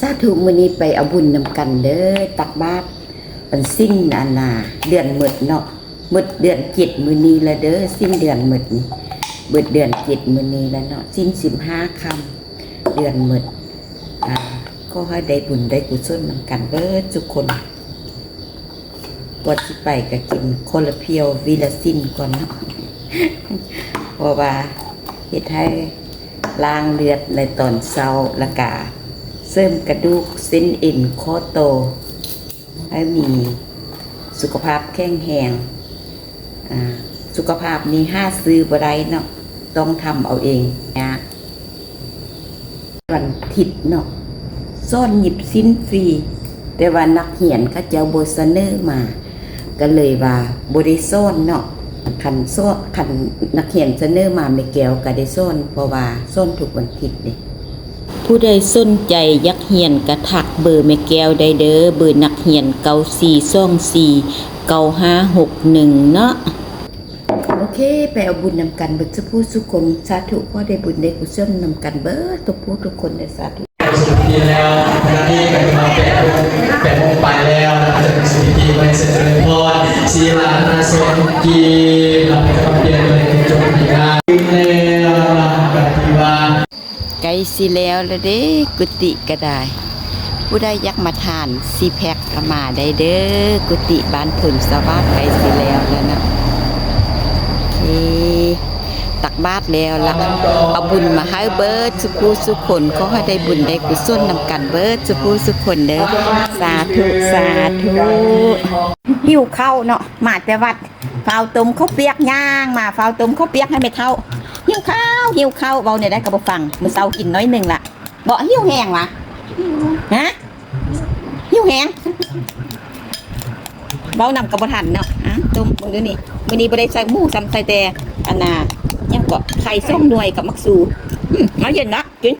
ສາທຸ ມື້ນີ້ໄປເອົາບຸນນຳກັນເດີ ຕັກບາດວັນສິນ ອັນນ່າ ເດືອນໝົດເນາະ ໝົດເດືອນເຈັດມື້ນີ້ລະເດີ ສິ້ນເດືອນໝົດນີ້ ເບິດເດືອນເຈັດມື້ນີ້ລະເນາະ ສິ້ນສິບຫ້າຄ່ຳ ເດືອນໝົດ ອ່າ ຂໍໃຫ້ໄດ້ບຸນໄດ້ກຸສົນນຳກັນເບິດທຸກຄົນ. ກ່ອນຊິໄປກະກິນຄໍລາພຽວວີລະສິນກ່ອນເນາະ ເພາະວ່າເຮັດໃຫ້ລ້າງເລືອດໃນຕອນເຊົ້າ ລະກະເສີມກະດູກເສັ້ນເອັນຂໍ້ຕໍ່ ໃຫ້ມີສຸຂະພາບແຂງແຮງ. ອ່າ ສຸຂະພາບນີ້ຫາຊື້ບໍ່ໄດ້ເນາະ ຕ້ອງທຳເອົາເອງ ຍາກ. ວັນທິດເນາະ ສອນຫຍິບສິ້ນຟຣີ ແຕ່ວ່ານັກຮຽນເຂົາເຈົ້າບໍ່ສະເໜີມາ ກະເລີຍວ່າບໍ່ໄດ້ສອນເນາະ. ຄັນສອນ ຄັນນັກຮຽນສະເໜີມາ ແມ່ແກ້ວກະໄດ້ສອນ ເພາະວ່າສອນທຸກວັນທິດເດ້. ຜູ້ໃດສົນໃຈຢາກຮຽນກະທັກເບີແມ່ແກ້ວໄດ້ເດີ ເບີນັກຮຽນ ເກົ້າສີ່ສອງສີ່ເກົ້າຫ້າຫົກໜຶ່ງເນາະ. ໂອເຄ ໄປເອົາບຸນນຳກັນເບິດສຸຜູ້ສຸຄົນ ສາທຸ ຂໍໄດ້ບຸນໄດ້ກຸສົນນຳກັນເບິດທຸກຜູ້ທຸກຄົນເດີ ສາທຸ. ເປັນພິທີແລ້ວ ຂະນະນີ້ກະຈະມາແປດໂມງ ແປດໂມງປາຍແລ້ວນະ ຈະເປັນພິທີໄຫວ້ເສດຈະເລີນພອນ ສີລານະສົງກີນະ ຈະມາປ່ຽນເລີຍ ຈົບພິທີແລ້ວນະ ກະຖືວ່າ ໃກ້ຊິແລ້ວລະເດ້ ກຸຕິກະດາຍ ຜູ້ໃດຢາກມາທານສີ່ແພັກກະມາໄດ້ເດີ ກຸຕິບ້ານໂພນສະຫວາດໃກ້ຊິແລ້ວລະນະ. ໂອເຄ ຕັກບາດແລ້ວລະ ເອົາບຸນມາໃຫ້ເບິດສຸຜູ້ສຸຄົນ ຂໍໃຫ້ໄດ້ບຸນໄດ້ກຸສົນນຳກັນເບິດສຸຜູ້ສຸຄົນເດີ ສາທຸ ສາທຸ. ຫິວເຂົ້າເນາະ ມາແຕ່ວັດ ຟ້າວຕົ້ມເຂົ້າປຽກ ຍ່າງມາຟ້າວຕົ້ມເຂົ້າປຽກໃຫ້ແມ່ເຖົ້າ ຫິວເຂົ້າ ຫິວເຂົ້າ ເວົ້າແນວໃດກະບໍ່ຟັງ ມື້ເຊົ້າກິນໜ້ອຍໜຶ່ງລະ ບໍ່ ຫິວແຮງຫວາ ຮະ ຫິວແຮງ ເວົ້ານຳກະບໍ່ທັນເນາະ. ອ່ະ ຕົ້ມເບິ່ງດູນີ້ ມື້ນີ້ບໍ່ໄດ້ໃສ່ໝູຊ້ຳ ໃສ່ແຕ່ ອັນນ່າ ຫຍັງເກາະ ໄຂ່ສອງໜ່ວຍກັບໝາກຊູ ອືມ ເອົາເຢັນເນາະ ກິນ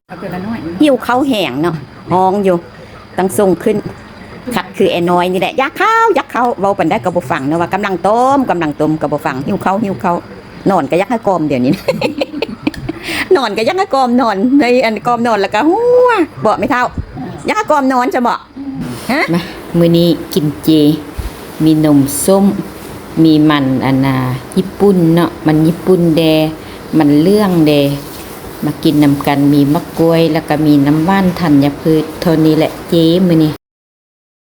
ຫິວເຂົ້າແຮງເນາະ ຮ້ອງຢູ່ ຕ້ອງສົ່ງຂຶ້ນ ຂັດຄືແອນ້ອຍນີ້ແຫຼະ ຢາກເຂົ້າ ຢາກເຂົ້າ ເວົ້າປານໃດກະບໍ່ຟັງເນາະ ວ່າກຳລັງຕົ້ມ ກຳລັງຕົ້ມກະບໍ່ຟັງ ຫິວເຂົ້າ ຫິວເຂົ້າ ນອນກະຢາກໃຫ້ກອມດຽວນີ້ ນອນກະຢາກໃຫ້ກອມນອນ ໃນອັນກອມນອນລະກະຫົວ ເບາະແມ່ເຖົ້າ ຢາກໃຫ້ກອມນອນຊະເບາະ ຮະ. ມາ ມື້ນີ້ກິນເຈ ມີນົມສົ້ມ ມີມັນອັນນ່າຍີ່ປຸ່ນເນາະ ມັນຍີ່ປຸ່ນແດ່ ມັນເຫຼືອງແດ່ ມາກິນນຳກັນ ມີໝາກກ້ວຍ ລະກະມີນ້ຳຫວານທັນຍະພືດ ເທົ່ານີ້ແຫຼະເຈມື້ນີ້.